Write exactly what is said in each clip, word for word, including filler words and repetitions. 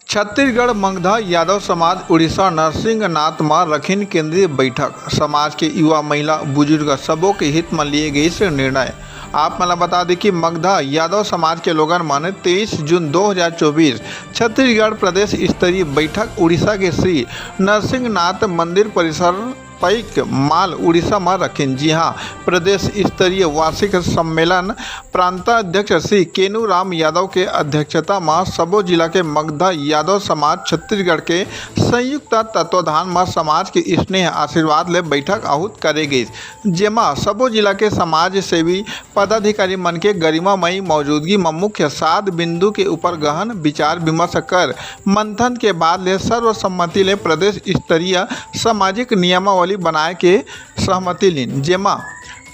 छत्तीसगढ़ मगधा यादव समाज उड़ीसा नरसिंहनाथ म रखिन केंद्रीय बैठक, समाज के युवा, महिला, बुजुर्ग सबो के हित म लिए गइस निर्णय। आप मन ल बता दें कि मगधा यादव समाज के लोगन मन तेईस जून दो हज़ार चौबीस छत्तीसगढ़ प्रदेश स्तरीय बैठक उड़ीसा के श्री नरसिंहनाथ मंदिर परिसर पैक माल उड़ीसा म रखिन, जिहां प्रदेश स्तरीय वार्षिक सम्मेलन प्रांताध्यक्ष श्री केनू राम यादव के अध्यक्षता म सबो जिला के मगधा यादव समाज छत्तीसगढ़ के संयुक्त तत्वाधान म समाज के स्नेह आशीर्वाद ले बैठक आहूत करे गइस, जेमा सबो जिला के समाज सेवी पदाधिकारी मन के गरिमामयी मौजूदगी म मुख्य सात बिंदु के ऊपर गहन विचार विमर्श कर मंथन के बाद ले सर्वसम्मति ले प्रदेश स्तरीय सामाजिक नियमावली बनाए के सहमति लीन, जेमा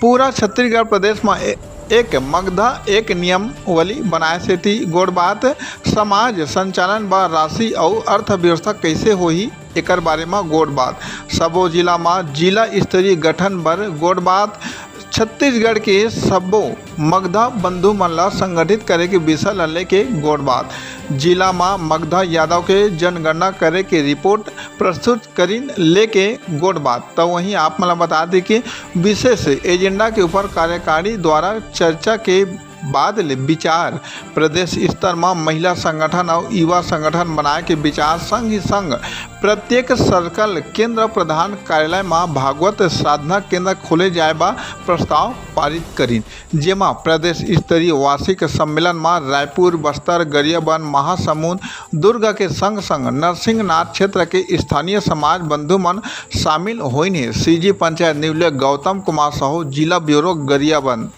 पूरा छत्तीसगढ़ प्रदेश म ए-, एक मगधा एक नियमावली बनाए सेती गोठ बात, समाज संचालन बर राशि अउ अर्थव्यवस्था कइसे होही, एकर बारे म गोठ बात, सबो जिला म जिला स्तरीय गठन बर गोठ बात, छत्तीसगढ़ के सबो मगधा बंधु मन ला संगठित करे के विषय ला लेके गोठ बात, जिला म मगधा यादव के जनगणना करे के रिपोर्ट प्रस्तुत करिन लेके गोठ बात। त वहीं आप मन ला बता दें कि विशेष एजेंडा के ऊपर कार्यकारी द्वारा चर्चा के बाद ले विचार, प्रदेश स्तर म महिला संगठन अउ युवा संगठन बनाए के विचार, संग ही संग प्रत्येक सर्कल केंद्र प्रधान कार्यालय म भागवत साधना केंद्र खोले जाए बा प्रस्ताव पारित करिन, जेमा प्रदेश स्तरीय वार्षिक सम्मेलन म रायपुर, बस्तर, गरियाबंद, महासमुंद, दुर्ग के संग संग नरसिंहनाथ क्षेत्र के स्थानीय समाज बंधु मन शामिल होइन हे। सीजी पंचायत न्यूज ले गौतम कुमार साहू, जिला ब्यूरो, गरियाबंद।